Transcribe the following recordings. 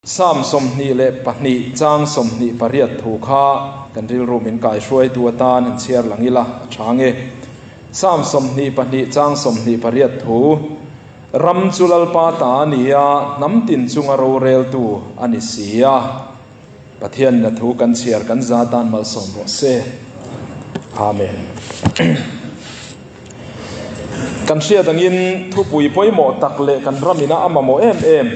Psalm 22 chang 28 thu kha kan rilru min kaihruaitu atan han chhiar lang ila a tha nge. Psalm 22 chang 28 thu, Ram chu Lalpa ta a ni a, hnam tin chunga roreltu a ni si a. Pathian na thu kan chhiar kan za tan malsawm rawh se. Amen. Kan hriat angin thupui pawimawh tak leh kan ramina a mamawh em em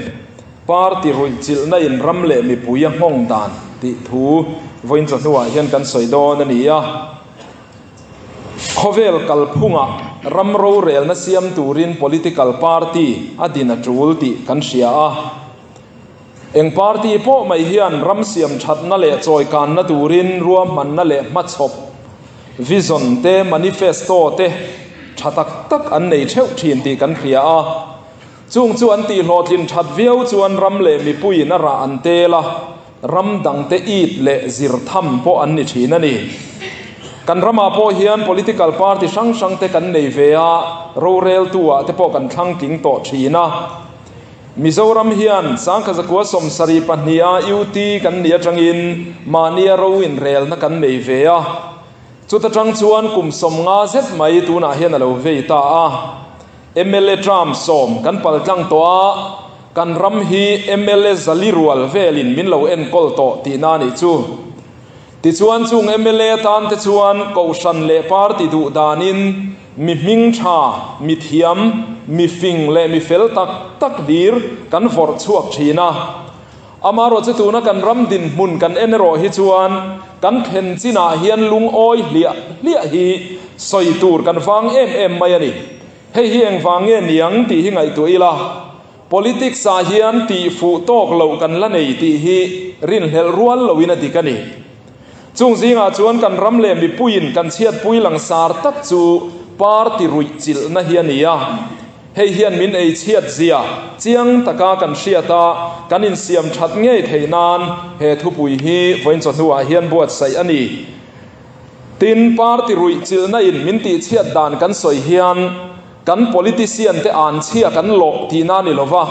Party ruihchilhna in ram leh mipui a nghawng dan tih thu vawiin chawhnuah hian kan sawi dawn a ni a. Khawvel kalphungah ram rorelna siam turin political party a din a tul tih kan hria a. Eng party pawh mai hian ram siam thatna leh chawikanna turin ruahmanna leh hmachhawp, vision te, manifesto te tha tak tak an nei theuh thin tih kan hria a. Chung chu an tihhlawhtlin that viau chuan ram leh mipuiin a rah an tel a, ram dangte it leh zir tham pawh an ni thin a ni. Kan ramah pawh hian political party hrang hrangte kan nei ve a, roreltu-ah te pawh kan thlang tling tawh thin a. Mizoram hian Sangkhazakua 72-a UT kan nih atangin mahnia ro inrelna kan nei ve a. Chuta tang chuan kum 50 zet mai tunah hian a lo vei ta a. Mla term 10 kan pal tlang tawh a, kan ram hi mla zali rual velin min lo enkawl tawh tihna a nih chu. Tichuan chung mla tan te chuan Kohhran leh party duh danin mi hming tha, mi thiam, mi fing leh mi fel tak tak hlir kan vawrh chhuak thin a. Amaherawhchu tuna kan ram dinhmun kan en erawh hi chuan kan thlen chinah hian lungawi hliah hliah hi sawi tur kan vang em em mai a ni. Hei hi engvang nge niang tih hi ngaihtuah ila, politics ah hian tih fuh tawk loh kan la nei tih hi rinhlelh rual loin a dik a ni. Chung zingah chuan kan ram leh mipuiin kan chhiatpui langsar tak chu party ruih chilhna hi a ni a. Hei hian min ei chhiat zia chiang taka kan hriat a, kan insiam that ngei theih nan he thupui hi vawiin chawhnuah hian buatsaih a ni. Tin, party ruih chilhna in min tihchhiat dan kan sawi hian kan politician te an chhia kan lawh tihna a ni lova,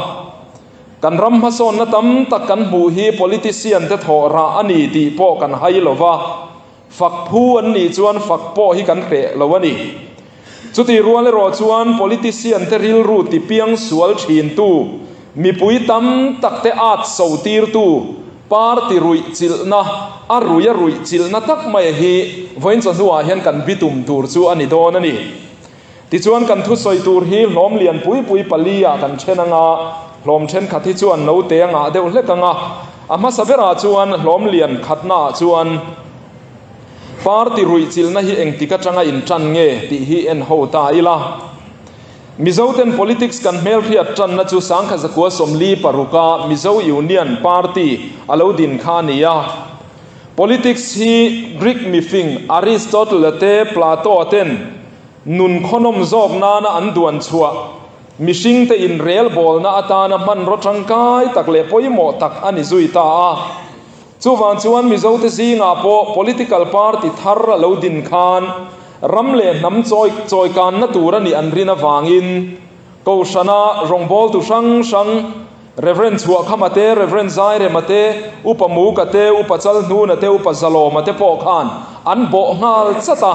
kan ram hmasawnna tam tak kan hmuh hi politician te thawh rah a ni tih pawh kan hai lova, fak phu an nih chuan fak pawh hi kan hreh lo a ni. Chutih rual erawh chuan politician te rilru tipiang sual thintu, mipui tam tak te at so tirtu, party ruih chilhna, a ruih a ruih chilhna tak mai hi vawiin chawhnuah hian kan bitum tur chu a ni dawn a ni. Tichuan kan thusawi tur hi hlawm lian pui pui pali ah kan then anga, hlawm thenkhat hi chuan note a ngah deuh hlek anga, a hmasa berah chuan hlawm lian khatna ah chuan, Party ruihchilhna hi engtik atanga intan nge tih hi en ho ta ila. Mizoten politics kan hmelhriat tanna chu 1946-a Mizo Union Party a lo din kha a ni a. Politics hi Greek mifing Aristotle-a te Plato-a ten nun khawnawm zawk nana an duan chhuah mihringte inrelbawlna atana hmanraw tangkai tak leh pawimawh tak a ni zui ta a. Chuvang chuan Mizote zingah pawh political party thar a lo din khan ram leh hnam chawi chawikanna tur a nih an rin avangin Kohhrana rawngbawltu hrang hrang Rev. Chhuahkhama te, Rev. Zairema te, Upa Muka te, Upa Chalhnuna te, Upa Zalawma te pawh khan an bawh nghal chat a.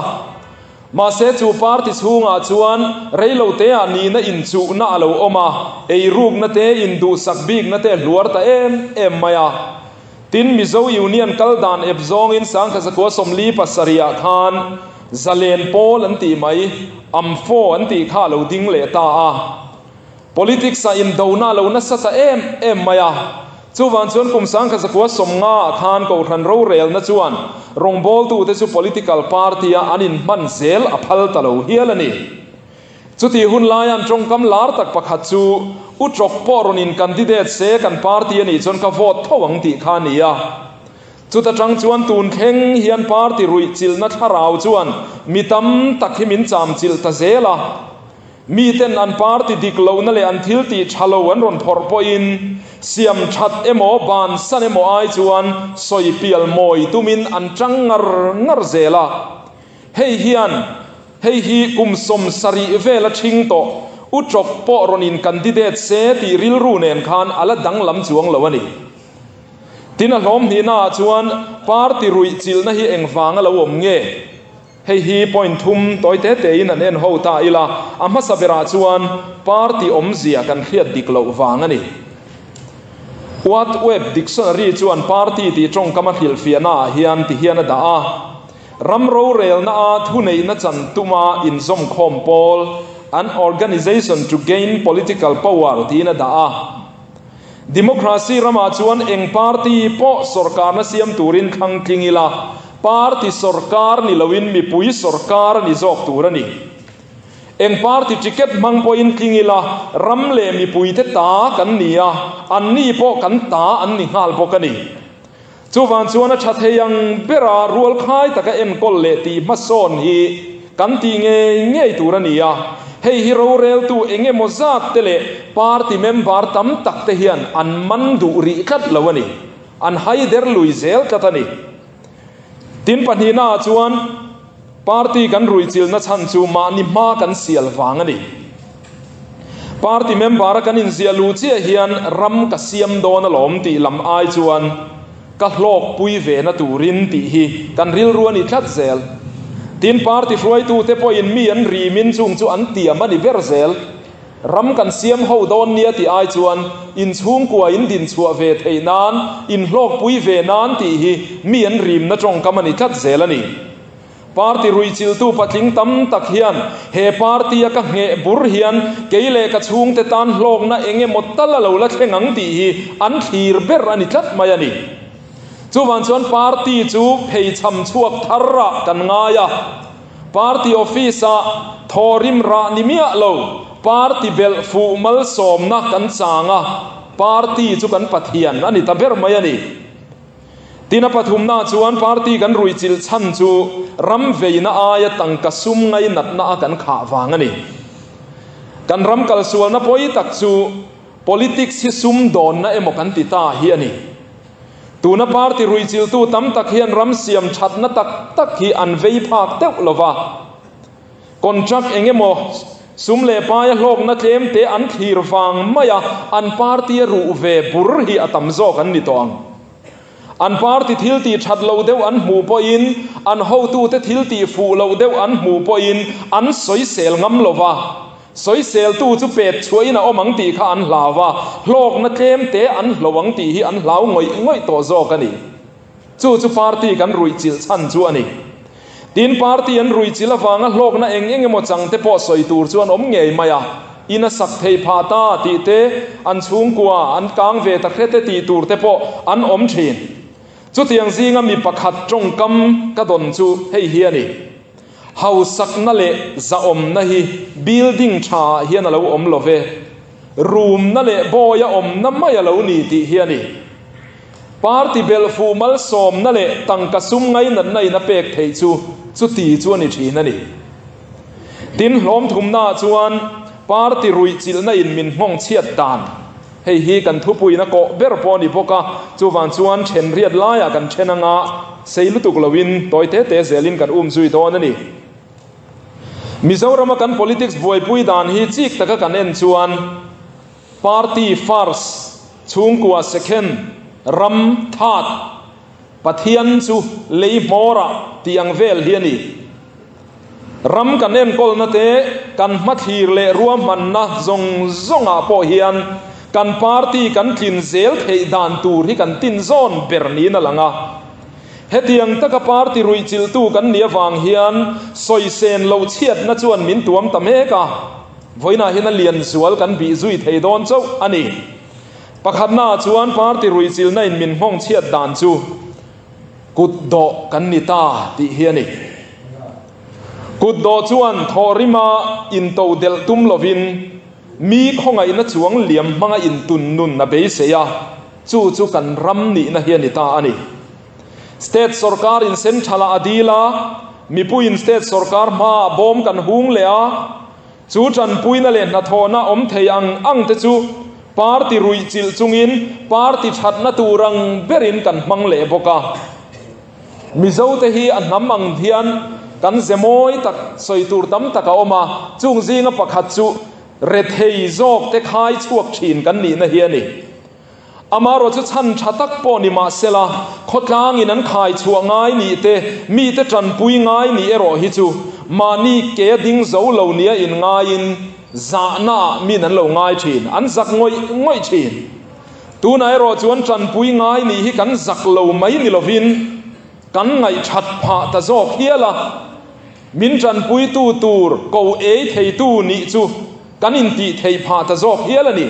Mahse chu party chhungah chuan reiloteah nihna inchuhna a lo awm a, eirukna te, induhsak bikna te a hluar ta em em mai a. Tin, Mizo Union kal dan ep zawngin 1947 ah khan Zalen Pawl an tih mai, AMFO an tih kha a lo ding leh ta a. Politics ah indona a lo nasa ta em em mai a. Chuvang chuan kum 1950 ah khan Kohhran rorelna chuan rawngbawltute chu political party a an inhman zel a phal ta lo hial a ni. Chutih hun laia an tawngkam lar tak pakhat chu U Tawk pawh rawn in candidate se kan party a nih chuan ka vote tho ang tih kha a ni a. Chuta tang chuan tun thleng hian party ruih chilhna thlarau chuan mi tam tak hi min cham chilh ta zel a. Miten an party dik lohna leh an thil tih tha lo an rawn phawrh pawhin siam that emaw bansan emaw ai chuan sawi pial mawi tumin an tang ngar ngar zel a. Hei hian hei hi kum 70 vel a thing tawh U Tawk pawh rawn in candidate se tih rilru nen khan a la danglam chuang lo a ni. Tin a hlawm hnihnaah chuan party ruih chilhna hi engvanga lo awm nge? Hei hi point thum tawi te tein an en ho ta ila, a hmasa berah chuan party awmzia kan hriat dik loh vang a ni. What Web Dictionary chuan party tih tawngkam a hrilhfiahnaah hian ti hian a dah a, Ram rorelna a thuneihna chan tuma inzawmkhawm pawl, an organization to gain political power tiin a dah a. Democracy ramah chuan eng party pawh sorkarna siam turin thlang tling ila, party sorkar ni loin mipui sorkar a ni zawk tur a ni. Eng party ticket hmang pawhin tling ila, ram leh mipuite ta kan ni a, anni pawh kan ta an ni nghal bawk a ni. Chuvang chuan a tha thei ang bera rualkhai taka enkawl leh tih hmasawn hi kan tih ngei ngei tur a ni a, hei hi roreltu eng emaw zat te leh party member tam tak te hian an man duh rih tlat lo a ni, an haider lui zel tlat a ni. Tin pahnihnaah chuan party kan ruichilna chhan chu mahni hma kan sial vang a ni. Party member a kan inziah luh chiah hian ram ka siam dawn alawm tih lam ai chuan ka hlawkpui ve na turin tih hi kan rilru a ni tlat zel. Tin, party hruaitute pawhin mi an rimin chung chu an tiam a ni ber zel. Ram kan siam ho dawn nia tih ai chuan inchhungkua in dinchhuah ve theih nan, inhlawkpui ve nan tih hi mi an rimna tawngkam a ni tlat zel a ni. Party ruihchilhtu patling tam tak hian he party a ka ngheh bur hian kei leh ka chhungte tan hlawkna eng emaw tal a lo la thleng ang tih hi an thlir ber a ni tlat mai a ni. Chuvang chuan party chu pheichham chhuak thar ah kan ngai a, party office ah thawrim rah ni miah lo party belh fuh malsawmna kan chang a, party chu kan Pathian a ni ta ber mai a ni. Tin a pathumna chuan party kan ruihchilh chhan chu ram veina aia tangka sum ngainatna a kan khah vang a ni. Kan ram kalsualna pawi tak chu politics hi sum dawnna emaw kan ti ta hi a ni. Tuna party ruihchilhtu tam tak hian ram siam thatna tak tak hi an vei phak deuh lova. Contract eng emaw sum leh paia hlawkna tlem te an thlir vang mai a, an party a ruh ve bur hi a tam zawk an ni tawh ang. An party thil tih that lo deuh an hmuh pawhin, an hotute thil tih fuh loh deuh an hmuh pawhin an sawisel ngam lo va, sawiseltu chu pet chhuahin a awm ang tih kha an hlau va, hlawkna tlem te an hlo ang tih hi an hlau ngawih ngawih tawh zawk a ni. Chu chu party kan ruihchilh chhan chu a ni. Tin, party an ruihchilh avanga hlawkna eng eng emaw chang te pawh sawi tur chuan awm ngei mai a, in a sak thei phah ta tih te, an chhungkua an kang ve ta hre te tih tur te pawh an awm thin. Chutiang zinga mi pakhat tawngkam ka dawn chu hei hi a ni, Hausakna leh zahawmna hi building tha ah hian a lo awm lo ve, rumna leh bawi a awmna mai a lo ni tih hi a ni. Party belh fuh malsawmna leh tangka sum ngainatna in a pek theih chu chuti chu a ni thin a ni. Tin, hlawm thumnaah chuan party ruihchilhna in min nghawng chhiat dan, hei hi kan thupuiin a kawh ber pawh a ni bawk a, chuvang chuan then riat laiah kan then anga sei lutuk loin tawi te te zelin kan um zui dawn a ni. Mizorama kan politics buaipui dan hi chik taka kan en chuan, Party first, chhungkua second, ram third, Pathian chu lei hmawrah tih ang vel hi a ni. Ram kan enkawlna te, kan hmathlir leh ruahmanna zawng zawngah pawh hian kan party kan tlin zel theih dan tur hi kan tin zawn ber niin a lang a. Hetiang taka party ruihchilhtu kan nih avang hian sawisên loh chhiatna chuan min tuam ta mek a. Vawiinah hian a lian zual kan bih zui thei dawn chauh a ni. Pakhatnaah chuan party ruihchilhna in min nghawng chhiat dan chu kut dawh kan ni ta tih hi a ni. Kut dawh chuan thawhrima intodelh tum lovin mi khawngaihna chuang liam hmanga intun nun a beisei a, chu chu kan ram nihna hi a ni ta a ni. State sorkar in central-ah a dil a, mipuiin state sorkar hmaah bawm kan hung leh a, chu tanpuina leh hnathawhna awm thei ang ang te chu party ruihchilh chungin party thatna tur ang berin kan hmang leh bawk a. Mizote hi a hnam ang hian kan ze mawi tak sawi tur tam tak a awm a, chung zinga pakhat chu rethei zawk te khai chhuak thin kan nihna hi a ni. Amaherawhchu chhan tha tak pawh ni mah sela, khawtlangin an khai chhuah ngai nih te, mite tanpui ngai nih erawh hi chu mahni ke a ding zo lo nia inngaiin zahnaah min an lo ngai thin, an zak ngawih ngawih thin. Tunah erawh chuan tanpui ngai nih hi kan zak lo mai ni lovin kan ngaihthat phah ta zawk hial a, min tanpuitu tur ko ei theitu nih chu kan intih theih phah ta zawk hial a ni.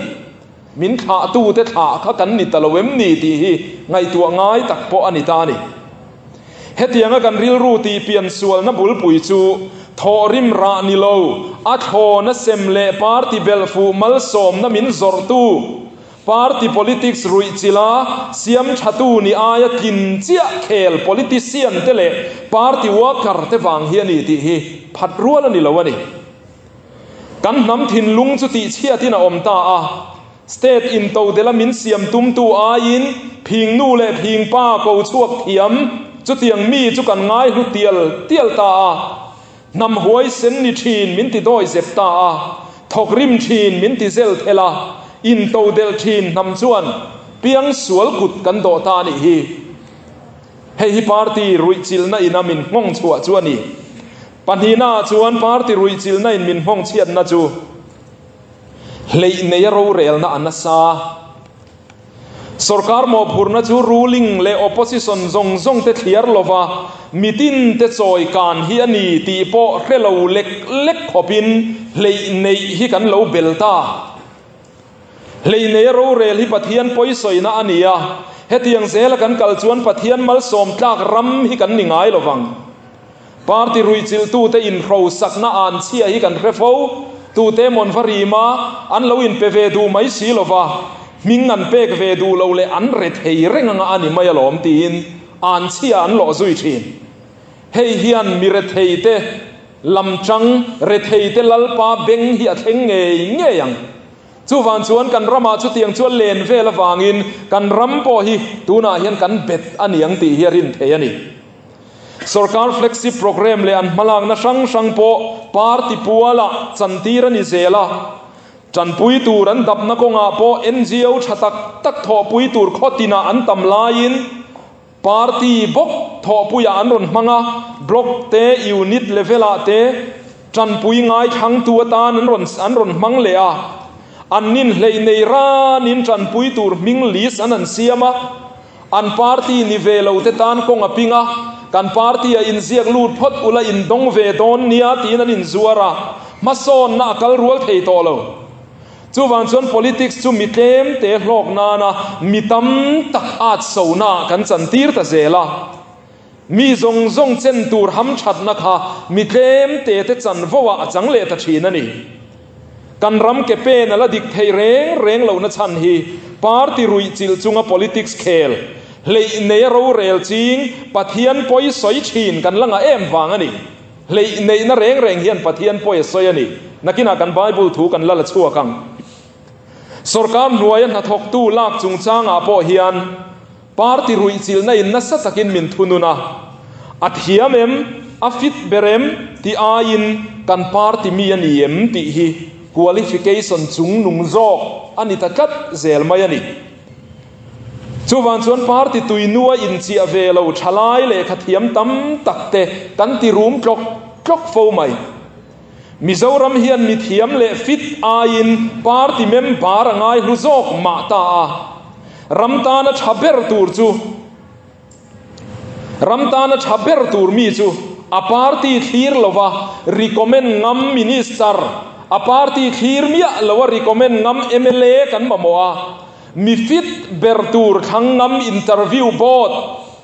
Min thlahtute thlah kha kan ni ta lo em ni tih hi ngaihtuah ngai tak pawh a ni ta a ni. Hetianga kan rilru tih pian sualna bulpui chu thawhrim rah ni lo, a thlawna sem leh party belhfuh malsawmna min zawrhtu, party politics ruihchilha siam thatu ni aia tlin chiah khel politician te leh party worker te vang hi a ni tih hi phat rual a ni lo a ni. Kan hnam thinlung chu tihchhiatin a awm ta a, state intodela min siam tumtu aiin phingnu leh phingpa ko chhuak thiam chutiang mi chu kan ngaihlu tial tial ta a, hnam huaisen ni thin min ti dawi zep ta a, thawkrim thin min ti zel thel a, intodelh thin hnam chuan piangsual kut kan dawh ta a nih hi. Hei hi party ruihchilhna ina min nghawng chhuah chu a ni. Pahnihnaah chuan party ruihchilhna in min nghawng chhiatna chu hleih neia rorelna a nasa. Sorkar mawhphurhna chu ruling leh opposition zawng zawng te thliar lova mitin te chawi kan hi a ni tih pawh hre lo lek lek khawpin hleih neih hi kan lo bel ta. Hleih neia rorel hi Pathian pawisawina a ni a, hetiang zela kan kal chuan Pathian malsawm tlak ram hi kan ni ngai lovang. Party ruihchilhtute inhrosakna an chhia hi kan hre fo. Tute mawn va rim a, an lo inpe ve duh mai si lo va, hming an pek ve duh lo leh an re thei reng anga a ni mai alawm tiin an chhia an lawh zui thin. Hei hian mi retheite lamtang, retheite Lalpa beng hi a thleng ngei ngei ang. Chuvang chuan kan ramah chutiang chu a len vel avangin kan ram pawh hi tunah hian kan bet a ni ang tih hi a rin thei a ni. Sorkar flagship programme leh an hmalakna hrang hrang pawh party pualah chantir a ni zel a, tanpui tur an dapna kawngah pawh NGO tha tak tak thawhpui tur khaw tinah an tam laiin party bawk thawhpuiah an rawn hmang a, block te, unit level-ah te tanpui ngaithlangtu atan an rawn an rawn hmang leh a, an ninhleih nei ranin tanpui tur hming list an han siam a. An party ni ve lo te tan kawng a ping a, kan party a inziak lut phawt ula indawng ve dawn nia tiin an inzuar a, hmasawnna a kal rual thei tawh lo. Chuvang chuan politics chu mi tlem te hlawk nana mi tam tak at sona kan chantir ta zel a. Mi zawng zawng chen tur hamthatna kha mi tlem te te chanvo ah a chang leh ta thin a ni. Kan ram ke pen a la dik thei reng reng lohna chhan hi party ruihchilh chunga politics khel, hleih neia rorel ching, Pathian pawi sawi thin kan la ngah em vang a ni. Hleih neihna reng reng hian Pathian pawi a sawi a ni. Nakinah kan Bible thu kan la la chhuak ang. Sorkar hnuaia hnathawktu lak chungchangah pawh hian Party ruihchilhna in nasa takin min thunun a, a thiam em, a fit ber em tih aiin kan party mi a ni em tih hi qualification chungnung zawk a ni ta tlat zel mai a ni. Chuvang chuan party tuinua inchiah ve lo thalai lehkha thiam tam tak te kan ti rum tlawk tlawk fo mai. Mizoram hian mithiam leh fit aiin party member a ngaihlu zawk mah ta a, ram tana tha ber tur chu ram tana tha ber tur mi chu a party thlir lova recommend ngam minister, a party thlir miah loa recommend ngam mla kan mamawh a, Mi fit ber tur thlang ngam interview board,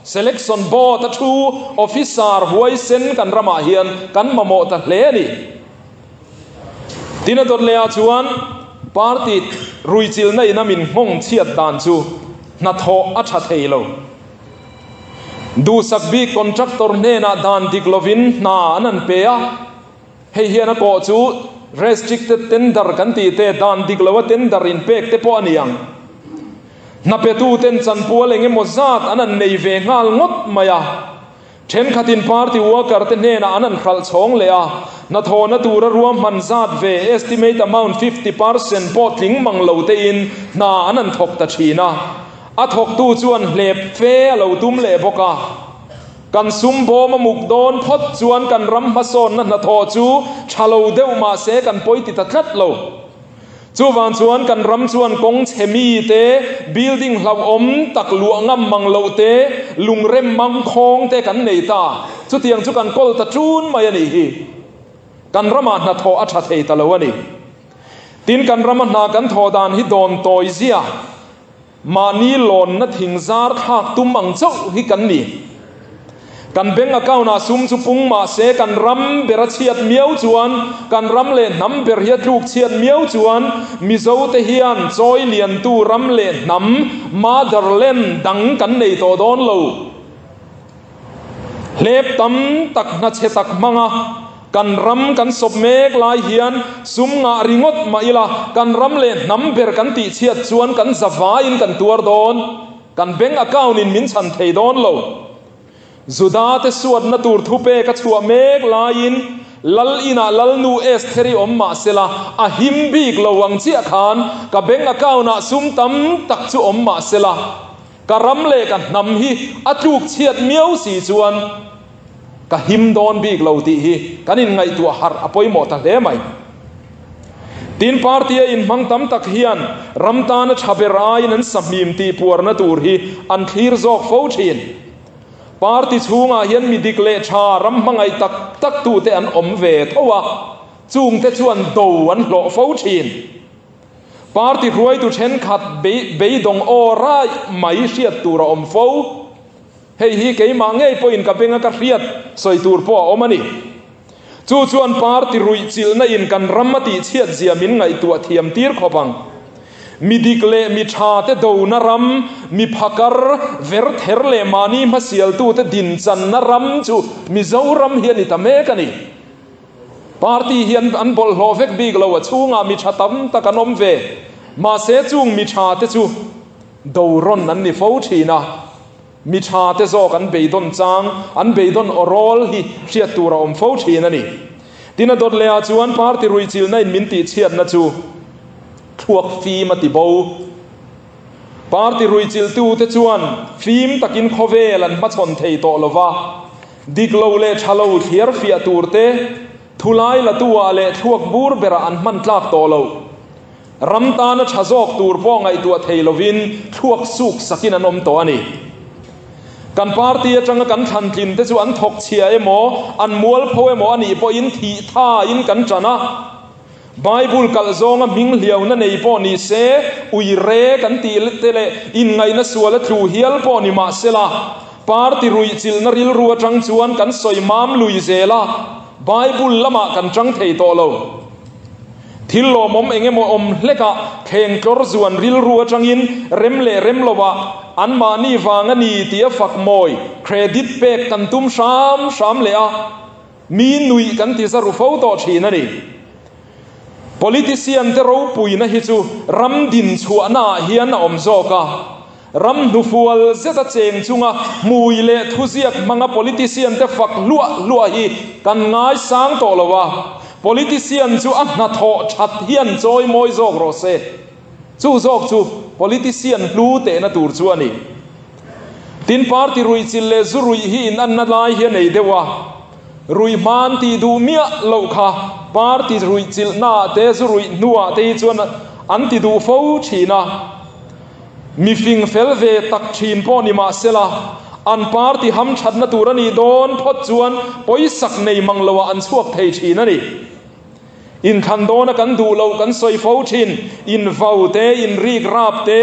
selection board a thu officer huaisen kan ramah hian kan mamawh ta hle a ni. Tin a dawt lehah chuan party ruichilhna ina min nghawng chhiat dan chu hnathawh a tha thei lo. Duhsak bik contractor hnenah dan dik lovin hna an an pe a. Hei hian a kawh chu restricted tender kan tih te, dan dik loa tender inpek te pawh a ni ang. Hna petuten chanpual eng emaw zat an han nei ve nghal ngawt mai a. Thenkhatin party worker te hnenah an an hralh chhawng leh a, hnathawhna tura ruahman zat ve, estimate amount, 50% pawh tling mang lo tein hna an an thawk ta thin a. A thawktu chuan hlep fe a lo tum leh bawk a. Kan sum bawm a muk dawn phawt chuan kan ram hmasawnna hnathawh chu tha lo deuh mah se kan pawi ti ta tlat lo. Chuvang chuan kan ram chuan kawng chhe mi te, building hlauhawm tak luah ngam mang loh te, lungrem mang khawng te kan nei ta. Chutiang chu kan kawl ta ṭun mai a nih hi. Kan ramah hnathawh a ṭha thei ta lo a ni. Tin, kan rama hna kan thawh dan hi dawn tawi zia. Mahni lawnna thing zar thlak tum ang chauh hi kan ni. Kan bank account ah sum chu pung mah se kan ram ber a chhiat miau chuan, kan ram leh hnam ber hi a tluk chhiat miau chuan Mizo te hian chawi liantu ram leh hnam, motherland, dang kan nei tawh dawn lo. Hlep tam tak hnachhe tak hmanga kan ram kan sawp mek lai hian sum ngah ringawt mah ila kan ram leh hnam ber kan tihchhiat chuan kan zavaiin kan tuar dawn. Kan bank account in min chhan thei dawn lo. Juda te suatna tur thupek a chhuah mek laiin Lal inah Lalnu Estheri awm mah sela a him bik lo ang chiah khan ka bank account ah sum tam tak chu awm mah sela Ka ram leh ka hnam hi a tluk chhiat miau si chuan ka him dawn bik lo tih hi kan inngaihtuah harh a pawimawh ta hle mai. Tin, party a inhmang tam tak hian ram tana tha ber aiin an sahmim tih puarna tur hi an thlir zawk fo thin. Party chhungah hian mi dik leh tha ram hmangaih tak tak tute an awm ve tho a, chungte chuan do an hlawh fo thin. Party hruaitu thenkhat beidawng aw raih mai hriat tur a awm fo. Hei hi keimah ngei pawhin ka benga ka hriat sawi tur pawh a awm a ni. Chu chuan party ruihchilhna in kan ram a tihchhiat zia min ngaihtuah thiam tir khawp ang. Mi dik leh mi tha te dona ram, mi phakar, verther leh mahni hmasialtute dinchanna ram chu Mizoram hi a ni ta mek a ni. Party hi an an bawlhhlawh vek bik lo, a chhungah mi tha tam tak an awm ve. Mahse chung mi tha te chu do rawn an ni fo thin a, mi tha te zawk an beidawn chang, an beidawn aw rawl hi hriat tur a awm fo thin a ni. Tin a dawt leh ah chuan party ruihchilhna in min tihchhiatna chu thluak fim a ti bo. Party ruihchilhtu te chuan fim takin khawvel an hmachhawn thei tawh lova, Dik lo leh tha lo thliar fiah tur te, thulai latu-ah leh thluak bur berah an hman tlak tawh lo. Ram tana tha zawk tur pawh ngaihtuah thei lovin thluak suk sakin an awm tawh a ni. Kan party atanga kan thlan tlin te chu an thawk chhia emaw, an mualpho emaw a nih pawhin thih thain kan tan a. Bible kalh zawnga hming hliauna nei pawh ni se, ui re kan tih te leh inngaihna sual a tlu hial pawh ni mah sela, party ruihchilhna rilru atang chuan kan sawi mam lui zel a, Bible lamah kan tang thei tawh lo. Thil lawmawm eng emaw awm hlekah thleng tlawr zuan rilru atangin rem leh rem lovah anmahni vang a ni tia fak mawi, credit pek kan tum hram hram leh a. Mi nuih kan ti za ru fo tawh thin a ni. Politician te ropuina hi chu ram din chhuahna ah hian a awm zawk a. Ram hnufual zeta cheng chunga hmui leh thuziak hmanga politician te fak hluah hluah hi kan ngaisang tawh lo a. Politician chu a hnathawh that hian chawi mawi zawk rawh se. Chu zawk chu politician hlu tehna tur chu a ni. Tin, party ruihchilh leh zu ruih hi inanna lai hi a nei deuh a. Ruih hman tih duh miah loh kha party ruihchilhnaah te zu ruih hnuah te hi chuan an ti duh fo thin a. Mi fing fel ve tak thin pawh ni mah sela, an party hamthatna tur a nih dawn phawt chuan pawisak nei mang loah an chhuak thei thin a ni. Inthlan dawna kan duh loh kan sawi fo thin. Invau te, inrik rap te,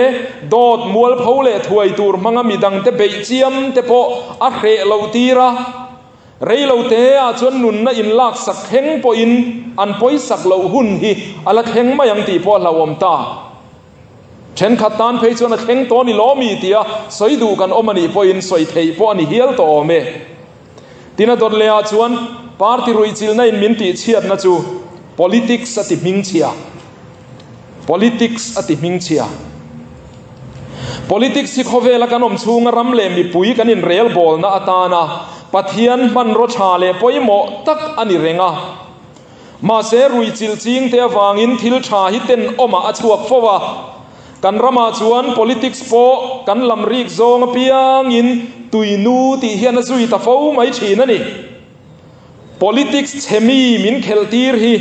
dawt mualpho leh thuai tur hmanga midangte beih chiam te pawh a hreh loh tir a. Rei lo te ah chuan nunna inlak sak thleng pawhin an pawisak loh hun hi a la thleng mai ang tih pawh a hlauhawm ta. Thenkhat tan phei chuan a thleng tawh a ni lawmi tia sawi duh kan awm a nih pawhin sawi theih pawh a ni hial tawh awm e. Tin a dawt leh ah chuan party ruihchilhna in min tihchhiatna chu politics a ti hmingchhia. Politics a ti hmingchhia. Politics hi khawvela kan awm chhunga ram leh mipui kan inrelbawlna atana Pathian hmanraw tha leh pawimawh tak a ni reng a. Mahse ruihchilh chingte avangin thil tha hi tenawmah a chhuak fo a. Kan ramah chuan politics pawh kan lam rik zawng apiangin tuinu tih hian a zui ta fo mai thin a ni. Politics chhe mi min khelh tir hi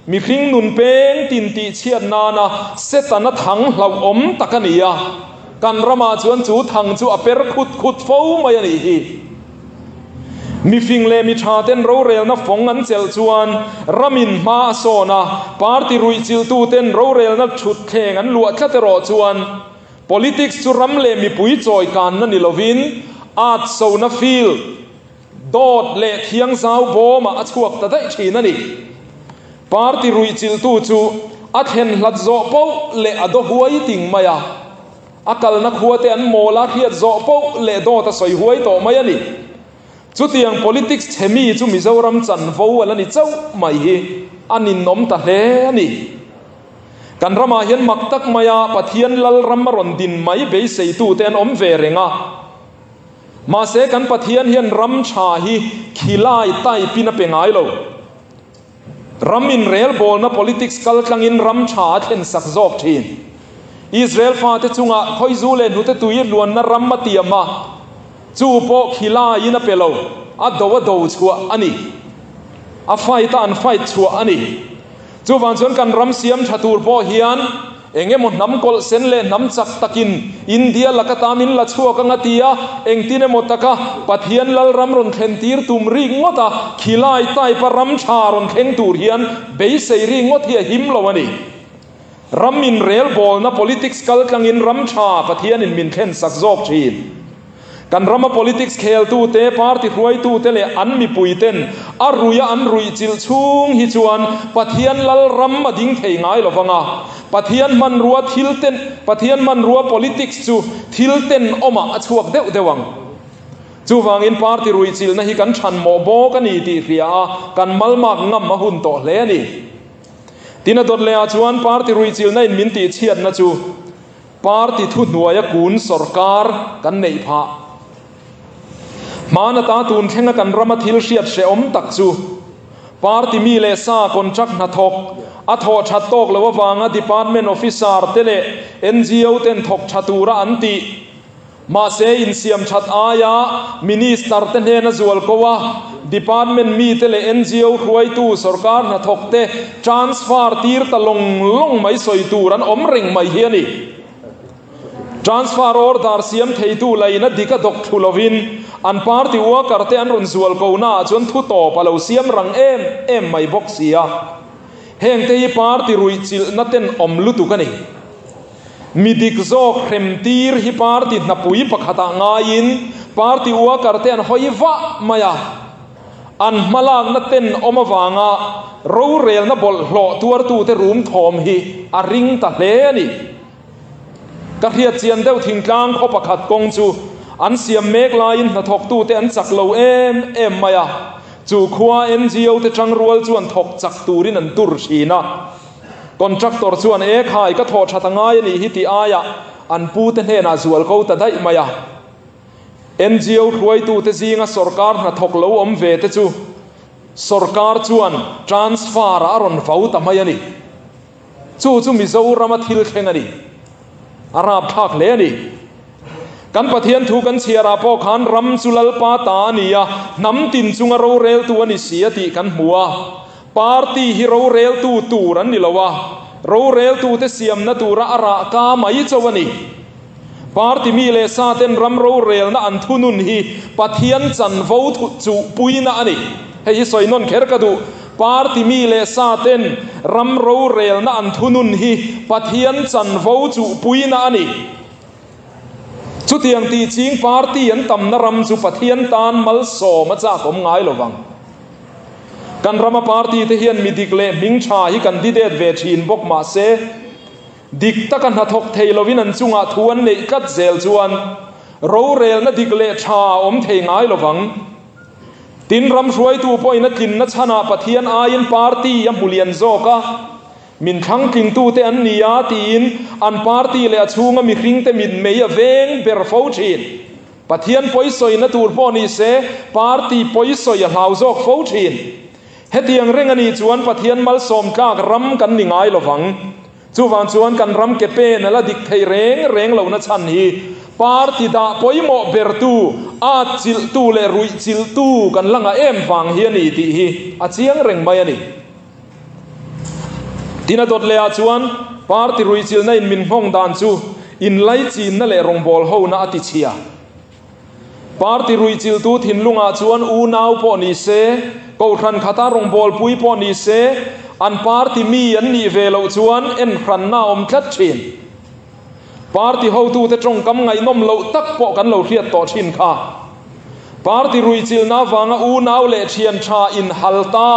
mihring nun peng tin tih chhiat nana Setana thang hlauhawm tak a ni a, kan ramah chuan chu thang chu a per khut khut fo mai a nih hi. Mifing leh mi tha ten rorelna fawng an chelh chuan ramin hma a sawn a, party ruihchilhtu ten rorelna thutthleng an luah tlat erawh chuan politics chu ram leh mipui chawi kanna ni lovin at sona field dawt leh thiangzau bawmah a chhuak ta daih thin a ni. Party ruihchilhtu chu a thlen hlat zawh poh leh a daw huai ting mai a. A kalna khua te an mawl a hriat zawh poh leh dawt a sawi huai tawh mai a ni. Chutiang politics chhe mi chu Mizoram chanvo a la ni chauh mai hi a ninawm ta hle a ni. Kan ramah hian mak tak maia Pathian lal ram a rawn din mai beiseitute an awm ve reng a. Mahse kan Pathian hian ram tha hi khilai type in a pe ngai lo. Ram inrelbawlna politics kal tlangin ram tha a thlen sak zawk thin. Israel fate chungah khawizu leh hnute tui luanna ram a tiam a, chu pawh khilaiin a pe lo, a do a do chhuah a ni. A fight a an fight chhuah a ni. Chuvang chuan kan ram siam tha tur pawh hian Eng emaw hnam kawlh sen leh hnam chak takin India laka ta min la chhuak anga tia engtin emaw taka Pathian Lalram rawn thlen tir tum rik ngawt a, khilai type a ram tha rawn thleng tur hian beisei rik ngawt hi a him lo a ni. Ram inrelbawlna politics kal tlangin ram tha Pathianin min thlen sak zawk thin. Kan rama politics kheltute, party hruaitute leh an mipuiten a ruia an ruihchilh chhung hi chuan Pathian lal ram a ding thei ngai lo vang a. Pathian hmanrua thil ten, Pathian hmanrua politics chu thil tenawmah a chhuak deuh deuh ang. Chuvangin party ruihchilhna hi kan chhanmawh bawk a ni tih hria a, kan malmak ngam a hun tawh hle a ni. Tin a dawt lehah chuan party ruihchilhna in min tihchhiatna chu, Party thuhnuaia kun sawrkar kan neih phah. Hmana ta tun thlenga kan rama thil hriat hrehawm tak chu party mi leh sa contract hnathawk a thawh that tawk loh avanga department officer te leh ngo ten thawk tha tura an tih Mahse, insiam that aia Minister te hnena zual ko a, Department mite leh ngo hruaitu sawrkar hnathawk te transfer tir ta lawng lawng mai sawi tur an awm reng mai hi a ni. Transfer order siam theitu laina dik a dawk thlu lovin an party worker te an rawn zual ko naah chuan thu tawp a lo siam rang em em mai bawk si a. Hengte hi party ruihchilhna tenawm lutuk a ni. Mi dik zawk hrem tir hi party hnapui pakhatah ngaiin party worker te an hawi vah mai a, an hmalakna ten awm avanga rorelna bawlhhlawh tuartute rum thawm hi a ring ta hle a ni. Ka hriat chian deuh thingtlang khaw pakhat kawng chu an siam mek laiin hnathawktute an chak lo em em mai a, chu khua ngo te tangrual chuan thawk chak turin an tur thin a. Contractor chuan e khai ka thawh that a ngai a nih hi tih aiah an pute hnenah zual ko ta daih mai a. Ngo hruaitute zinga sawrkar hnathawk lo awm ve te chu sawrkar chuan transfer ah a rawn vau ta mai a ni. Chu chu Mizorama thil thleng a ni. A rapthlak hle a ni. Kan Pathian thu kan chhiarah pawh khan ram chu Lalpa ta a ni a, hnam tin chunga roreltu a ni si a tih kan hmu a. Party hi roreltu tur an ni lo a, roreltute siamna tura a rah ka mai chauh a ni. Party mi leh sa ten ram rorelna an thunun hi Pathian chanvo chuhpuina a ni. Hei hi sawi nawn kher ka duh. Party mi leh sa ten ram rorelna an thunun hi Pathian chanvo chuhpuina a ni. Chutiang tih ching party an tamna ram chu Pathian tan malsawm a chak awm ngai lovang. Kan rama party te hian mi dik leh hming tha hi kan didet ve thin bawk mah se, dik taka hnathawk thei lovin an chungah thu an neih tlat zel chuan rorelna dik leh tha a awm thei ngai lovang. Tin, ram hruaitu pawhin a tlinna chhanah Pathian aiin party a hmu lian zawk a, min thlangtlingtute an ni a tiin an party leh a chhunga mihringte mitmei a veng ber fo thin. Pathian pawisawina tur pawh ni se, party pawisawi a hlau zawk fo thin. Hetiang reng a nih chuan Pathian malsawm tlak ram kan ni ngai lovang. Chuvang chuan kan ram ke pen a la dik thei reng reng lohna chhan hi party dah pawimawh bertu, at chilhtu leh ruih chilhtu kan la ngah em vang hi a ni tih hi a chiang reng mai a ni. Tin a dawt leh ah chuan party ruih chilhna in min nghawng dan chu inlaichinna leh rawngbâwl hona a ti chhia. Party ruih chilhtu thinlungah chuan unau pawh ni se, kohhran khata rawngbawlpui pawh ni se, an party mi an nih ve loh chuan enhranna a awm tlat thin. Party hotute tawngkam ngaihnawm loh tak pawh kan lo hriat tawh thin kha. Party ruih chilhna avanga unau leh thian tha inhal ta,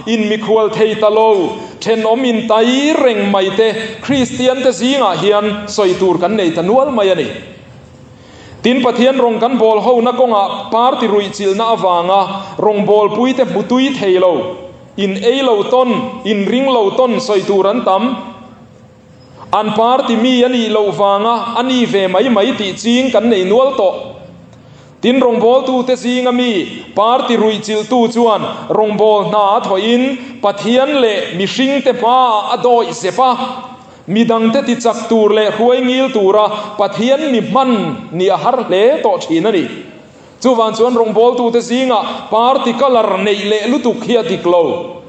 inmikhual thei ta lo, thenawm intai reng mai te Kristiante zingah hian sawi tur kan nei ta nual mai a ni. Tin, Pathian rawng kan bawl hona kawngah party ruih chilhna avanga rawngbawlpuite hmu tui thei lo, in ei lo tawn, in ring lo tawn sawi tur an tam. An party mi a nih loh vanga a ni ve mai mai tih ching kan nei nual tawh. Tin, rawngbawltute zinga mi party ruih chilhtu chuan rawngbâwl hna a thawhin Pathian leh mihringte hmaah a dawih zep a. Midangte tichak tur leh hruai ngil tura Pathian mi hman nih a har hle tawh thin a ni. Chuvang chuan rawngbawltute zingah party colour neih leh lutuk hi a dik lo.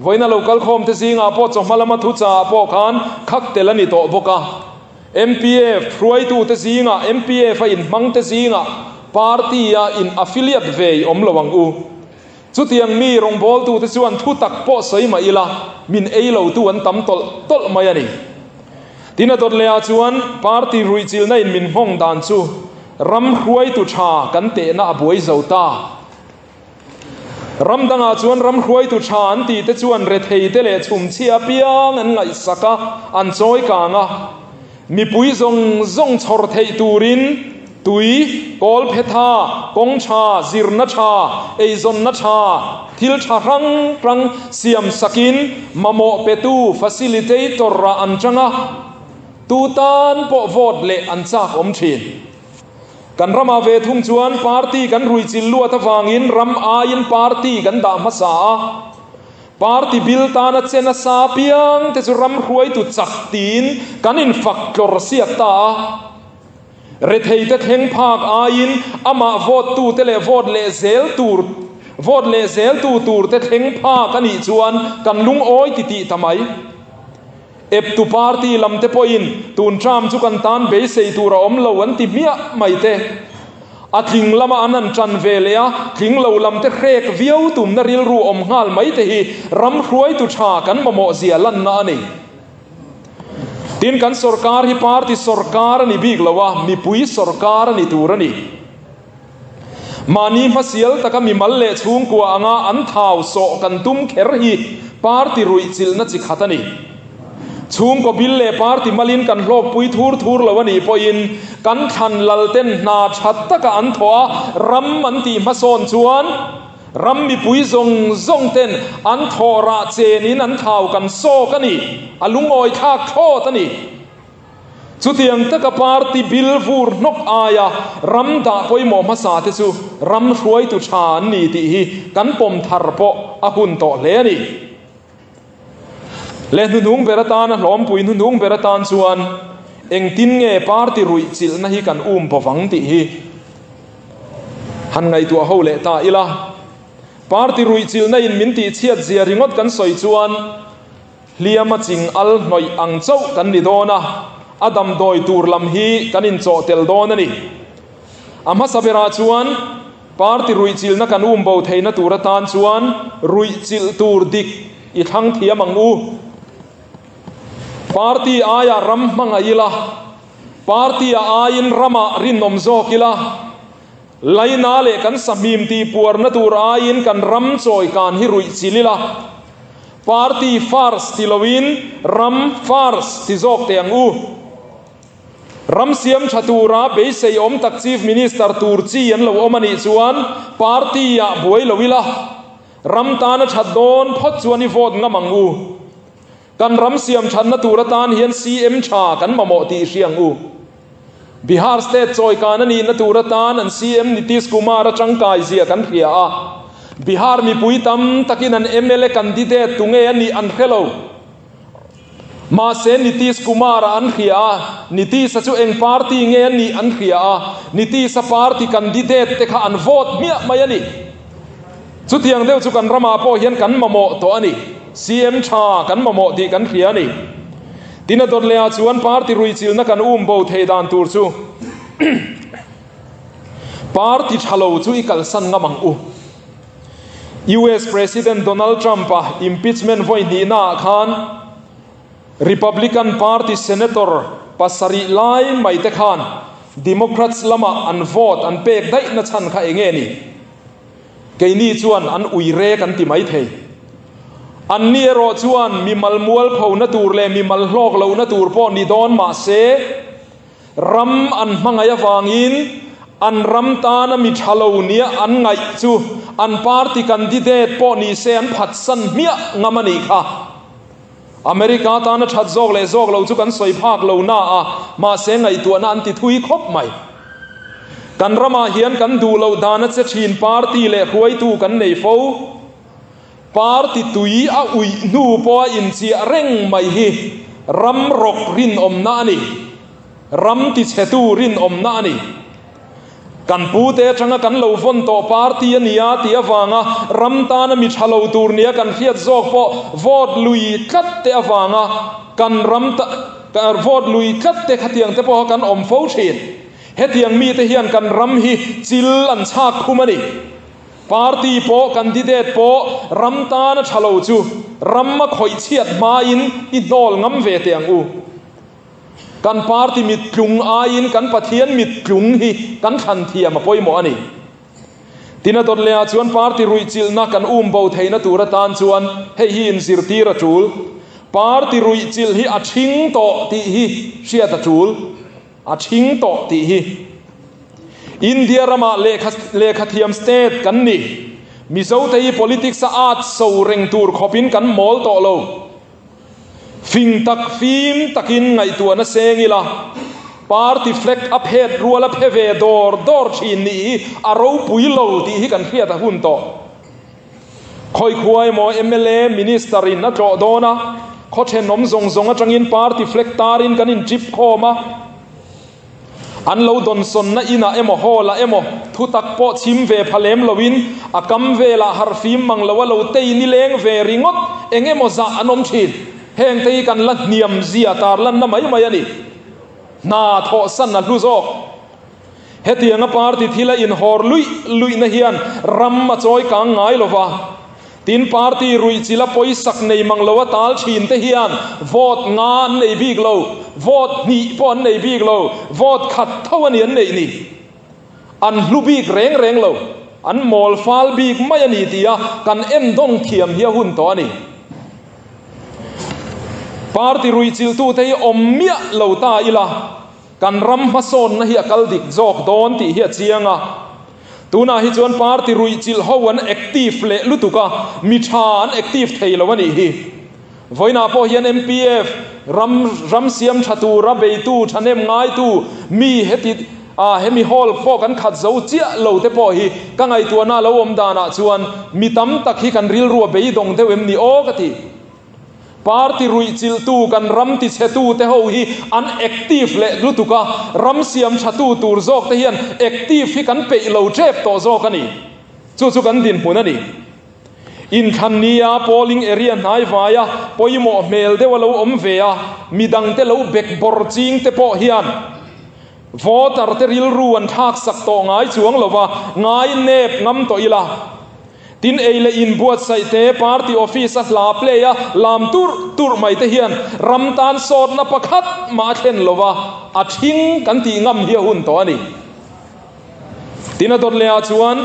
Vawiina lo kalkhawmte zingah pawh chawhma lama thuchaah pawh khan khak tel a ni tawh bawk a. MPF hruaitute zingah, MPF a inhmangte zingah party-a in affiliate ve i awm lo ang u. Chutiang mi rawngbawltute chuan thu tak pawh sawi mah ila, min ei lotu an tam tawlh tawlh mai a ni. Tin a dawt lehah chuan party ruihchilhna in min nghawng dan chu ram hruaitu tha kan tehna a buai zo ta. Ram dangah chuan ram hruaitu tha an tih te chuan retheite leh chhumchhia apiang an ngaihsak a, an chawi kang a. Mipui zawng zawng chhawr theih turin tui, kawlphe tha, kawng tha, zirna tha, eizawnna tha, thil tha hrang hrang siam sakin mamawh petu, facilitator, ah an chang a, tu tan pawh vote leh an chak awm thin. Kan ramah ve thung chuan party kan ruichilh luat avangin ram aiin party kan dah hmasa a. Party bil tana che nasa piang te chu ram hruaitu chak tiin kan infak tlawr siak ta a. Retheite thleng phak aiin amah vote tute leh vote leh zel tur vote leh zel tu tur te thleng phak a nih chuan kan lungawi ti tih ta mai. Eptu party lam te pawhin tun term chu kan tan beisei tur a awm lo an ti hmiah mai te. A tling lama an han ṭan ve leh a, tling lo lam te hrek viau tumna rilru awm nghal mai te hi ram hruaitu ṭha kan mamawh zia lanna a ni. Tin, kan sawrkar hi party sawrkar a ni bik lo a, mipui sawrkar a ni tur a ni. Mahni hmasial taka mimal leh chhungkua anga an thau sawh kan tum kher hi party ruih chilhna chi khat a ni. Chhungkaw bil leh party malin kan hlawkpui thur thur lo a nih pawhin kan thlan lalten hna tha taka an thawh a, ram an tih hmasawn chuan ram mipui zawng zawng ten an thawh rah chenin an thau kan sawk a ni, a lungawi thlak thlawt a ni. Chutiang taka party bil vur hnawk aia ram dah pawimawh hmasa te chu ram hruaitu tha an ni tih hi kan pawm thar pawh a hun tawh hle a ni. Leh hnuhnung ber atana hlawmpui hnuhnung ber atan chuan engtin nge party ruih chilhna hi kan um bawvang tih hi han ngaihtuah ho leh ta ila. Party ruih chilhna in min tih chhiat zia ringawt kan sawi chuan hliam a ching al hnawih ang chauh kan ni dawn a, a damdawi tur lam hi kan inchawh tel dawn a ni. A hmasa berah chuan Party ruihchilhna kan um bo theihna tur atan chuan ruihchilh tur dik i thlang thiam ang u. Party aiah ram hmangaih ila, party a aiin ramah rinawm zawk ila, laina leh kan sahmim tihpuarna tur aiin kan ram chawikan hi ruihchilh ila, party first ti loin ram first ti zawk teh ang u. Ram siam tha tura beisei awm tak Chief Minister tur chi an lo awm a nih chuan party ah buai lo ila, ram tana that dawn phawt chuan i vote ngam ang u. Kan ram siam thatna tur atan hian CM tha kan mamawh tih i hria ang u. Bihar state chawikan a nihna tur atan an CM Nitish Kumar a tangkai zia kan hria a. Bihar mipui tam takin an mla candidate tunge a nih an hre lo. Mahse Nitish Kumar-a an hria a, Nitish-a chu eng party nge a nih an hria a, Nitish-a party candidate te kha an vote hmiah mai a ni. Chutiang deuh chu kan ramah pawh hian kan mamawh tawh a ni. CM tha kan mamawh tih kan hria a ni. Tin a dawt lehah chuan party ruichilhna kan um bo thei dan tur chu party tha lo chu i kalsan ngam ang u. US President Donald Trump-a impeachment vawi hnihnaah khan Republican Party Senator pasarih lai mai te khan Democrats lamah an vote an pek daih na chhan kha enge ni? Keini chuan an ui rek an ti mai thei. Anni erawh chuan mimal mualphona tur leh mimal hlawk lohna tur pawh ni dawn mah se, Ram an hmangaih avangin an ram tana mi tha lo nia an ngaih chu an party candidate pawh ni se an phatsan hmiah ngam a nih kha. America tana that zawk leh zawk lo chu kan sawi phak lo na a, mahse ngaihtuahna an ti thui khawp mai. Kan ramah hian kan duh loh dana che thin party leh hruaitu kan nei fo. Party tui a uih hnu pawha inchiah reng mai hi ram rawk rinawmna a ni. Ram tichhetu rinawmna a ni. Kan pute atanga kan lo vawn tawh party a nia tih avanga ram tana mi tha lo tur nia kan hriat zawk pawh vote lui tlat te avanga kan ram vote lui tlat te khatiang te pawha kan awm fo thin. Hetiang mite hian kan ram hi chil an chhak khum a ni. Party pawh candidate pawh ram tana tha lo chu ram a khawih chhiat hmain i hnawl ngam ve teh ang u. Kan party mittlung aiin kan Pathian mittlung hi kan thlan thiam a pawimawh a ni. Tin a dawt lehah chuan party ruihchilhna kan um bo theihna tur atan chuan hei hi inzirtir a tul. Party ruihchilh hi a ṭhing tawh tih hi hriat a tul. A ṭhing tawh tih hi India ramah lehkha lehkhathiam state kan ni. Mizote hi politics a at so reng tur khawpin kan mawl tawh lo. Fing tak fim takin ngaihtuahna seng ila, party flag a phet rual a phe ve dawr dawr thin nih hi a ropui lo tih hi kan hriat a hun tawh. Khawikhuai emaw mla, Minister in a tlawh dawn a, khaw thenawm zawng zawng atangin party flag tarin kan in trip khawm a, an lo dawnsawnna inah emaw hall ah emaw thutak pawh chhim ve pha lem loin a kam velah harhfim mang lo a lo tei nileng ve ringawt eng emaw zah an awm thin. Heng te hi kan la hniam zia tarlanna mai mai a ni. Hna thawhsan a hlu zawk. Hetianga party thila inhawr luih luihna hian ram a chawi kang ngai lo va, tin party ruihchilha pawisak nei mang lo a tal thin te hian vote nga an nei bik lo, vote hnih pawh an nei bik lo, vote khat tho a ni an neih ni. An hlu bik reng reng lo, an mawl fal bik mai a ni tia kan endawng thiam hi a hun tawh a ni. Party ruihchilhtute hi awm miah lo ta ila. Kan ram hmasawnna hi a kal dik zawk dawn tih hi a chiang a. Tunah hi chuan party ruihchilh ho an active leh lutuk a, mi tha an active thei lo a nih hi. Vawiinah pawh hian MPF ram ram siam tha tura beitu, thahnem ngaitu mi heti ah hemi hall pawh kan khat zo chiah lo te pawh hi ka ngaihtuahna lo awm danah chuan mi tam tak hi kan rilru a beidawng deuh em ni aw ka ti. Party ruihchilhtu kan ram tichhetu te ho hi an active leh lutuk a, ram siam thatu tur zawk te hian active hi kan peih lo tep tawh zawk a ni. Chu chu kan dinhmun a ni. Inthlan nia polling area hnai vaia pawimawh hmel deuh a lo awm ve a, midangte lo bek bawr ching te pawh hian voter te rilru an thlak sak tawh ngai chuang lova, ngai nep ngam tawh ila. Tin ei leh in buatsaih te, party office a hla play a lam turh turh mai te hian ram tan sawtna pakhat mah a thlen lo va, a thing kan tih ngam hi a hun tawh a ni. Tin a dawt leh ah chuan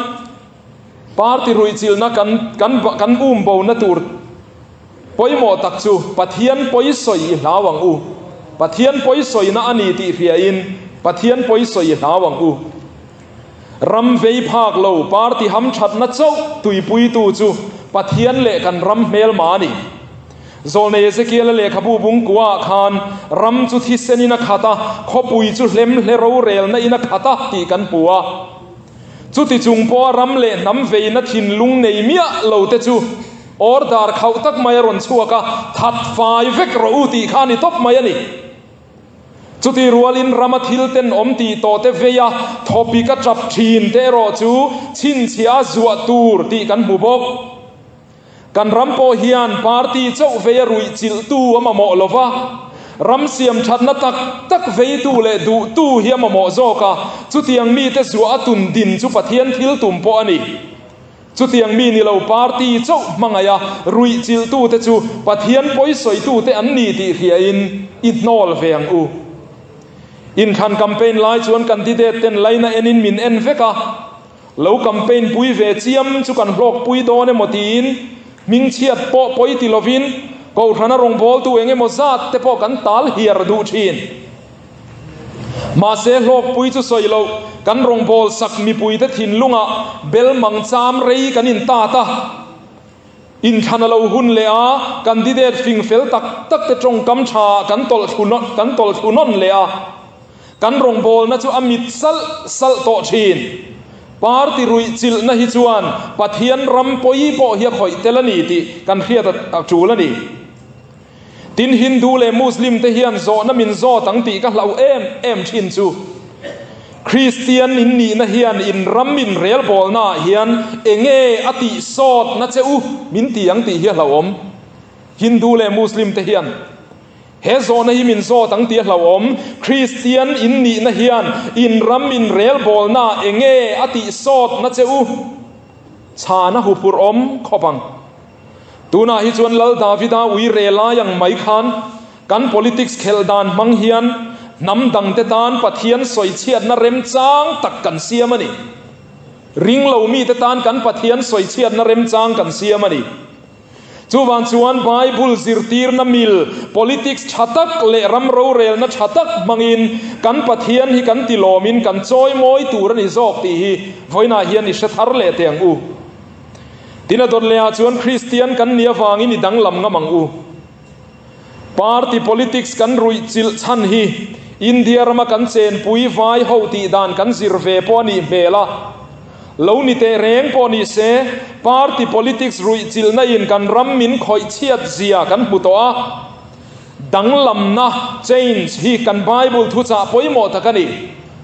party ruihchilhna kan kan kan um bo na tur pawimawh tak chu Pathian pawisawi i hlau ang u. Pathian pawisawina a ni tih hriain Pathian pawisawi i hlau ang u. Ram vei phak lo party hamthatna chauh tuipuitu chu Pathian leh kan ram hmelma a ni. Zawlnei Ezekiela lehkhabu bungkuaah khan ram chu thisenin a khat a, khawpui chu hlemhle rorelna in a khat a tih kan hmu a. Chuti chung pawha ram leh hnam veina thinlung nei miah lo te chu order khauh tak mai a rawn chhuak a, that fai vek rawh u tih kha a ni tawp mai a ni. Chuti rualin rama thil tenawm tih tawh te vei a, thawpik a tap thin te erawh chu chhinchhiah a zuah tur tih kan hmu bawk. Kan ram pawh hian party chauh vei a ruih chilhtu a mamawh lo va, ram siam thatna tak tak veitu leh duhtu hi a mamawh zawk a, chutiang mite zuah a tun din chu Pathian thil tum pawh a ni. Chutiang mi ni lo party chauh hmangaih a ruih chilhtute chu Pathian pawisawitute an ni tih hriain i hnawl ve ang u. Inthlan campaign lai chuan candidate ten laina enin min en vek a, Lo campaign pui ve chiam chu kan hlawk pui dawn emaw tiin hmingchhiat pawh pawi ti lovin Kohhrana rawngbawltu eng emaw zat te pawh kan tal hiar duh thin. Mahse hlawk pui chu sawi loh kan rawngbâwl sak mipuite thinlungah bel mang cham rei kan intat a. Inthlan a lo hun leh a, candidate fing fel tak tak te tawngkam tha kan tawlh kan tawlh thlu nawn leh a. Kan rawngbawlna chu a mit salh salh tawh thin. Party ruih chilhna hi chuan Pathian ram pawi pawh hi a khawih tel a ni tih kan hriat a tul a ni. Tin, Hindu leh Muslim te hian zawhna min zawt ang tih ka hlauh em em thin chu. Kristian in nihna hian in ram in relbawlna ah hian enge a tih sawtna che u min ti ang tih hi a hlauhawm. Hindu leh Muslim te hian he zawhna hi min zawt ang tih a hlauhawm. Kristian in nihna hian in ram in relbawlna ah enge a tih sawtna che u chhan a huphurhawm khawp ang. Tunah hi chuan Lal Davida ui re lai ang mai khan kan politics khelh dan hmang hian hnam dangte tan Pathian sawichhiatna remchang tak kan siam a ni. Ringlo mite tan kan Pathian sawichhiatna remchang kan siam a ni. Chuvang chuan Bible zirtirna mil, politics tha tak leh ram rorelna tha tak hmangin kan Pathian hi kan tilawmin kan chawimawi tur a ni zawk tih hi vawiinah hian i hre thar leh teh ang u. Tin a dawt lehah chuan Kristian kan nih avangin i danglam ngam ang u. Party politics kan ruih chilh chhan hi India rama kan chenpui vai ho tih dan kan zir ve pawh a nih hmel a. Lo ni teh reng pawh ni se, party politics ruih chilhna in kan ram min khawih chhiat zia kan hmu tawh a. Danglamna, change, hi kan Bible thuchah pawimawh tak a ni.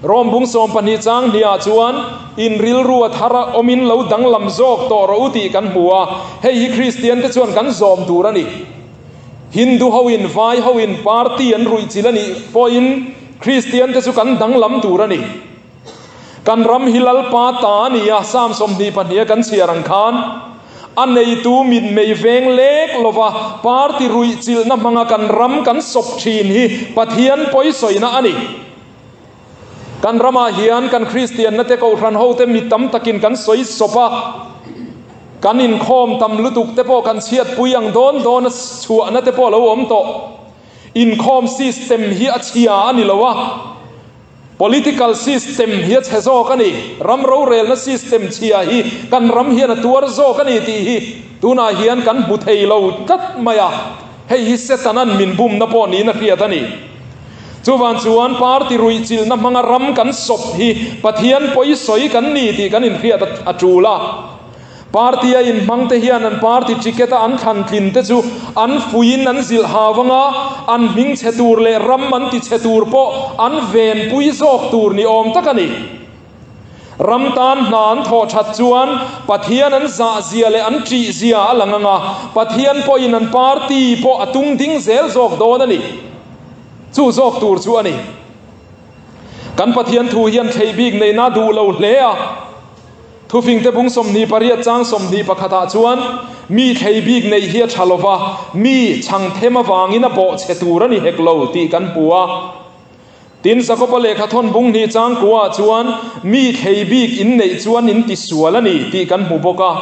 Rom bung 12 chang hniah chuan, In rilru a thar a awmin lo danglam zawk tawh rawh u tih kan hmu a, hei hi Kristian te chuan kan zawm tur a ni. Hindu hoin, Vai hoin party an ruih chilh a nih pawhin Kristian te chu kan danglam tur a ni. Kan ram hi Lalpa ta a ni a, Psalm 22 a kan chhiar ang khan, a neitu mitmei veng lek lova party ruih chilhna hmanga kan ram kan sawp thin hi Pathian pawisawina a ni. Kan ramah hian kan Kristianna te Kohhran hote mi tam takin kan sawi sawp a, kan inkhawm tam lutuk te pawh kan chhiatpui ang dawn dawn a chhuahna te pawh a lo awm tawh. Inkhawm system hi a chhia a ni lo a, political system hi a chhe zawk a ni. Ram rorelna system chhia hi kan ram hian a tuar zawk a ni tih hi tunah hian kan hmu thei lo tlat mai a. Hei hi Setanan min bumna pawh niin a hriat a ni. Chuvan chuan party ruihchilhna hmanga ram kan sawp hi Pathian pawisawi kan ni tih kan inhriat a tul a. Party a inhmangte hian an party ticket a an thlan tlin te chu an fuiin an zilh hau anga, an hming chhe tur leh ram an ti chhe tur pawh an venpui zawk tur ni awm tak a ni. Ram tan hna an thawh that chuan Pathian an zah zia leh an ṭih zia a lang ang a, Pathian pawhin an party pawh a tung ding zel zawk dawn a ni. Chu zawk tur chu a ni. Kan Pathian thu hian thleih bik neihna duh lo hle a. Thufingte bung 28 chang 21 ah chuan mi thlei bik neih hi a ṭha lo va, mi chhang them avangin a bawhchhe tur a ni hek lo tih kan hmu a. Tin, Jakoba lehkha thawn bung hnih changkuaah chuan mi thlei bik in neih chuan in ti sual a ni tih kan hmu bawk a.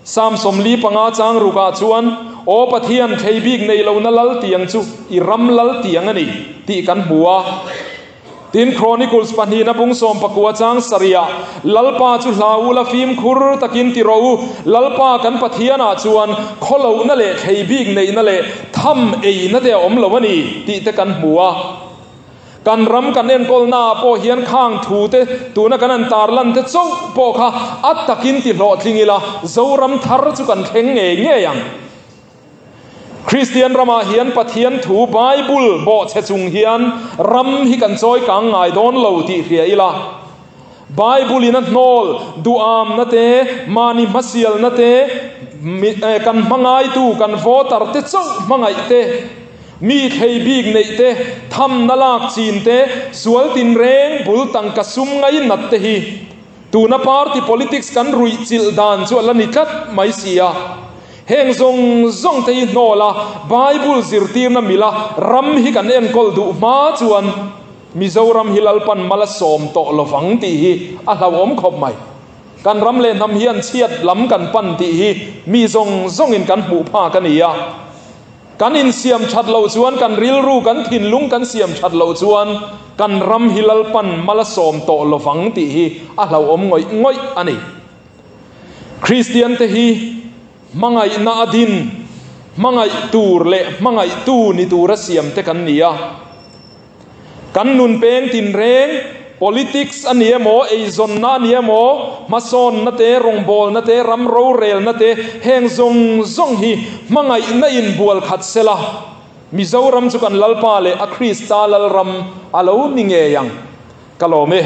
Psalm 45 chang rukah chuan, Aw Pathian, thlei bik nei lohna lal tiang chu i ram lal tiang a ni tih kan hmu a. Tin, Chronicles pahnihna bung 19 chang sarihah, Lalpa chu hlau ula fimkhur takin ti rawh u, Lalpa kan Pathianah chuan khawlohna leh thlei bik neihna leh tham eina te a awm lo a ni, tih te kan hmu a. Kan ram kan enkawlnaah pawh hian khang thu te tuna kan han tarlan te chauh pawh kha a takin ti hlawhtling ila, Zoram thar chu kan thleng ngei ngei ang. Kristian ramah hian Pathian thu Bible bawhchhe chung hian ram hi kan chawi kang ngai dawn lo tih hria ila. Bible in a hnawl duhamna te, mahni hmasialna te, kan hmangaitu, kan voter te chauh hmangaih te, mi thlei bik neih te, thamna lak chin te, sual tinreng bul tangka sum ngainat te hi Tuna party politics kan ruih chilh dan chu a la ni tlat mai si a. Heng zawng zawng te hi hnawl a, Bible zirtirna mila ram hi kan enkawl duh hma chuan Mizoram hi Lalpan mal a sawm tawh lovang tih hi a hlauhawm khawp mai. Kan ram leh hnam hian chhiat lam kan pan tih hi mi zawng zawngin kan hmuh phak a ni a. Kan insiam that loh chuan, kan rilru, kan thinlung kan siam that loh chuan kan ram hi Lalpan mal a sawm tawh lovang tih hi a hlauhawm ngawih ngawih a ni. Kristiante hi hmangaihna a din, hmangaih tur leh hmangaihtu ni tura siamte kan ni a. Kan nun peng tinreng, politics a ni emaw, eizawnna a ni emaw, hmasawnna te, rawngbawlna te, ram rorelna te, heng zawng zawng hi hmangaihna in bual khat sela, Mizoram chu kan Lalpa leh a Krista Lalram a lo ni ngei ang. Ka lawm e.